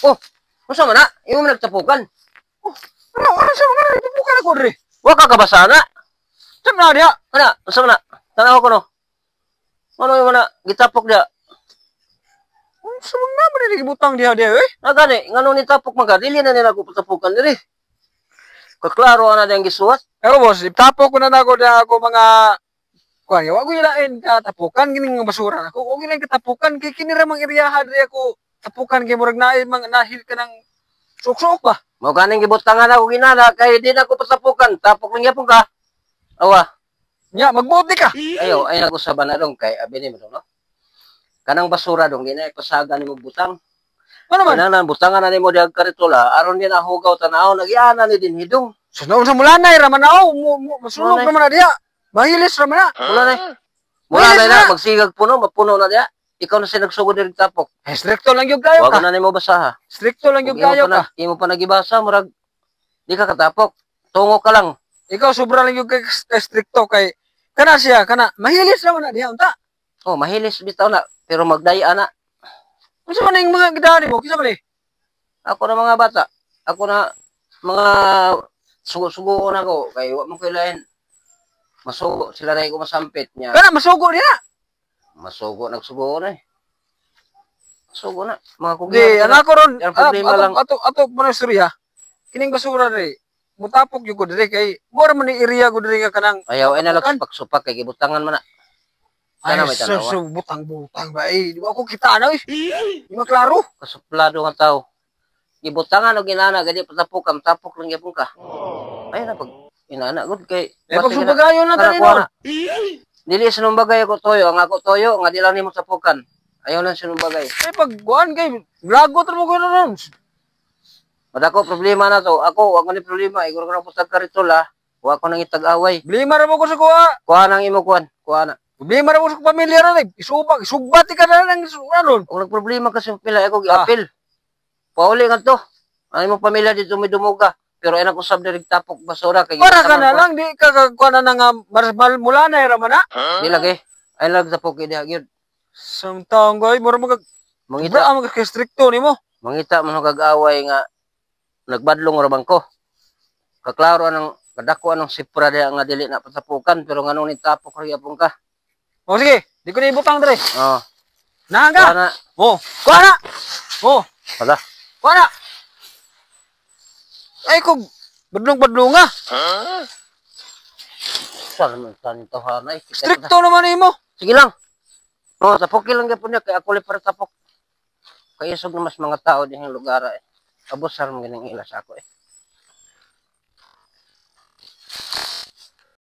Oh, unsa man na? Imo man nagtapukan. Oh, ano, ano sa mga nagtapukan ako dre? Wa ka kabasa na. Saan na diha? Ana, unsa man na? Tanaw ko no. Ano yung na gitapok diha? Unsa man naman ni gibutang diha diha eh? Na gani, ngano ni tapok man ka? Dili na nila ko patapukan diri. Kaklaro ana diyang gisuwat. Pero boss, itapok ko na nako diha ako mga kuan, wa ko ilain katapukan kining mga basura nako. Wa ko ilain katapukan kay kini ra mang eriyaha diri ako tapukan kay murag naay mang nahil ka ng suksok ba. Mao ganing gibutangan ako ginana kay di na ko patapukan. Tapok lang gyapon ka. Awa. Nya, magbuot di ka. Ayo, ay nag-usaban na dong kay abi ni mo no. Kanang basura dong di na ipasaga nimo butang. Ano man? Kinahanglan butangan na nimo diha karitola aron di na hugaw tan-aw nagyana ni din hidong. Sunog sa mulanay ra man aw, masunog Mulanay. ra man na diha. Mahilis ra man na. Mula na. Mula Bilis na na. magsigag puno, mapuno na diha. Ikaw na siya nagsugod diri tapok. Eh, stricto lang gyud kayo Wa ka. na nimo basaha. Stricto lang Kung gyud kayo imo pa na, ka. imo pa nagibasa, murag di ka katapok. Tungo ka lang. Ikaw sobra lang gyud kay stricto kay kana siya kana mahilis ra man na diha unta. Oh, mahilis bitaw na, pero magdaya na. Unsa man ning mga gidani mo? Kinsa man ni? Ako na mga bata. Ako na mga sugo-sugoon ako kay wa mo kailain. Masugo sila na ko masampit niya. Kana masugo diha. Masugo nagsugo na eh. Masugo na. Mga kugi. Di, anak ko ron, Ang problema ato, lang. ato, ato, mo na istorya. Kining basura diri, mutapok gyud ko diri kay mura man ni area ko diri nga kanang Ayaw ay nalag pagsupak kay gibutangan man na. Ay, Kana may tanawa. so, butang-butang ba eh. Di ba ako kita na eh. Di ba klaro? Kasuplado nga tao. Gibutangan og inana gani patapok tapok lang gyapon ka. Ay na pag inana gud kay Eh, pag sumagayon na Kana tani kuha nun. na. Dili sinumbagay ako toyo, ang ako toyo nga di lang nimo tapukan. Ayaw lang sinumbagay. Eh, pag kuan kay, lagot mo ko na nun. Madako problema na to. Ako wa ko ni problema, igor ko na putag karitola, wa ko nang itag-away. Problema ra mo ko sa kuha. Kuha nang imo kuan, kuha na. Problema ra mo sa pamilya ra. Eh. Isubak, isugbati ka na lang ano. Kung nagproblema ka sa pila, ako giapil. Pauli nga to. Ang imong pamilya dito may dumuga. Pero ay nag-usab diri tapok basura kay Para ka gibutangan na ko. lang, di ka kuha na nga marsmal mula na ra man na. Di lagi. Ay lag tapok diha gyud. Sa taong goy, mura mag Mangita, Sobra ang mga nimo. mangita man og kag-away nga nagbadlong ra bangko. Kaklaro anang kadako anong sipra diha nga dili na patapukan pero nganong ni tapok ra gyapon ka. O sige, di ko na ibutang dre. Oh, Nahan ka. kuha na. Oh, kuha na. Oh, Hala. kuha na. Ay kung badlong-badlong ah. Saan man tan tawhana eh. Kita Stricto naman nimo. Sige lang. Oh, tapokin lang gyapon niya kay ako li para tapok. Kay isog na mas mga tao dinhing lugar eh. Abusar man gining ila sa ako eh.